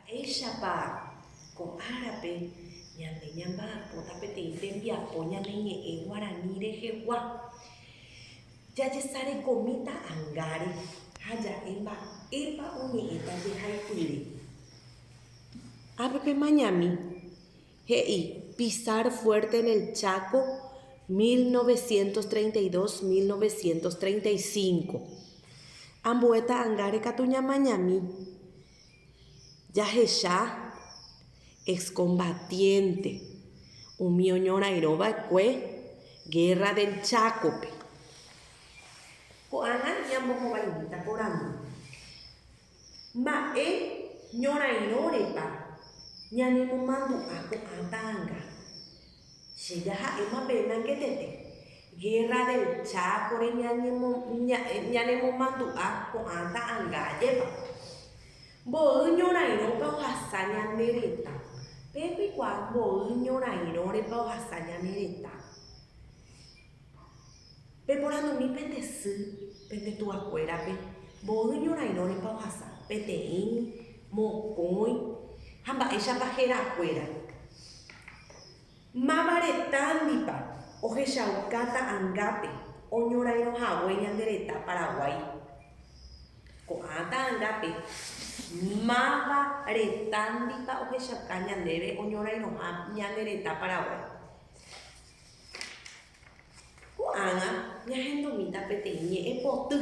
Mba'éichapa ko árape ñande ñamba'apóta peteĩ tembiapo ñane ñe'ẽ guarani rehegua? Jajesarekomi ta'angáre ha ja'e mba'épa oñe'ẽta jehaipyre. Ápe pemañami, he'i Pisar fuerte en el Chaco 1932-1935. Ambue ta'angáre katu ñamañami. Jahecha excombatiente umi oñorairõ va'ekue Guerra del Chaco-pe. Ko'ág̃a ñambohovaimíta porandu. Mba'e ñorairõrepa ñanemomandu'a ko'ã ta'anga? Che jaha'éma peẽme angetete, Guerra del Chaco-re ñanemomandu'a ko'ã ta'anga ajépa. Mboy ñorairõpa ohasa ñane retã? Peẽ peikuaa mboy ñorairõrepa ohasa ñane retã. Peporandumi pende sy, pende tuakuérape, mboy ñorairõrepa ohasa, peteĩ, mokõi, ha mba'éichapa herakuéra. Máva retãndipa ohechauka ta'angápe oñorairõ hague ñande retã Paraguái? Ko'ã ta'angápe, máva retãndipa ohechauka ñandéve oñorairõha ñane retã Paraguái? Ko'ág̃a ñahendumíta peteĩ ñe'ẽpoty.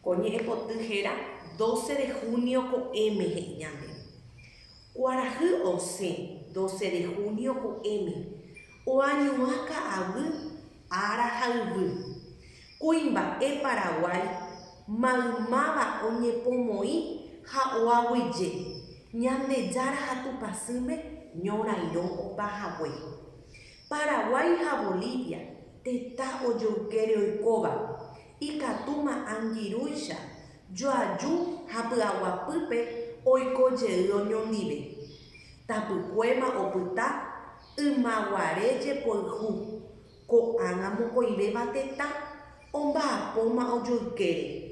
Ko ñe'ẽpoty héra doce de junio ko'ẽme he'i ñandéve. Kuarahy osẽ doce de junio ko'ẽme, oañuã ka'aguy ára ha yvy. Kuimba'e Paraguái maymáva oñepomoĩ ha oaguyje Ñandejára ha Tupãsýme ñorairõ opa hague. Paraguái ha Bolivia, tetã ojoykére oikóva, ikatúma angirũicha joaju ha py'aguapýpe oiko jey oñondive. Tapykuéma opyta ymaguare jepoyhu, Ko'ág̃a mokõivéva tetã omba'apóma ojoykére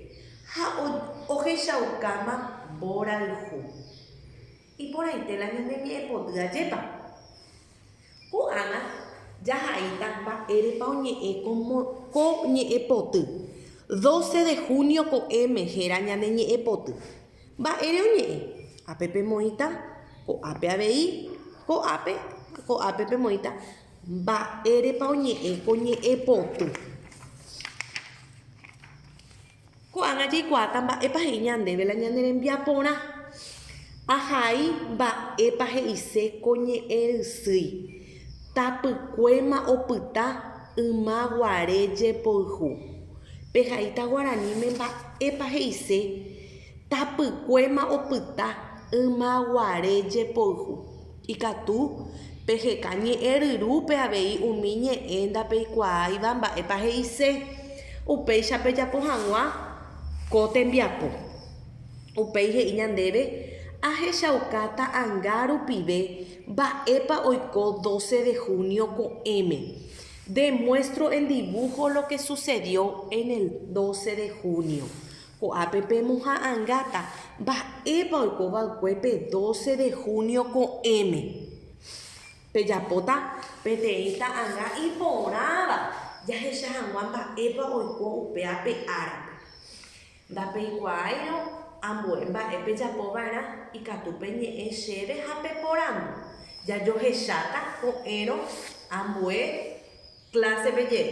ha ohechaukáma mborayhu. Iporãite la ñane ñe'ẽpoty ajépa. Ko'ág̃a jahaíta mba'érepa oñe'ẽ ko ñe'ẽpoty. Doce de junio ko'ẽme héra ñane ñe'ẽpoty. Mba'ére oñe'ẽ? Ápe pemoĩta, ko'ápe avei, ko'ápe, ko'ápe pemoĩta. Mba'érepa oñe'ẽ ko ñe'ẽpoty? Ko'ág̃a jaikuaáta mba'épa he'i ñandéve la ñane rembiaporã. Ahai mba'épa he'ise ko ñe'ẽ rysýi. Tapykuéma opyta yma guare jepoyhu. Pehaíta guaraníme mba'épa he'ise tapykuéma opyta yma guare jepoyhu. Ikatu peheka ñe'ẽ ryrúpe avei umi ñe'ẽ ndapeikuaáiva mba'épa he'ise, upéicha pejapo hag̃ua ko tembiapo. Upéi he'i ñandéve, Ahechauka ta'anga rupive mba'épa oiko doce de junio ko'ẽme. Demuestro en dibujo lo que sucedió en el doce de junio. Ko'ápe pemoha'angáta mba'épa oiko va'ekue pe doce de junio ko'ẽme. Pejapóta peteĩ ta'anga iporãva jahecha hag̃ua mba'épa oiko upéva pe árape. Ndapeikuaáirõ ambue mba'e pejapo va'erã ikatu peñe'ẽ chéve ha peporandu. Jajohecháta ko'ẽrõ ambue klásepe jey.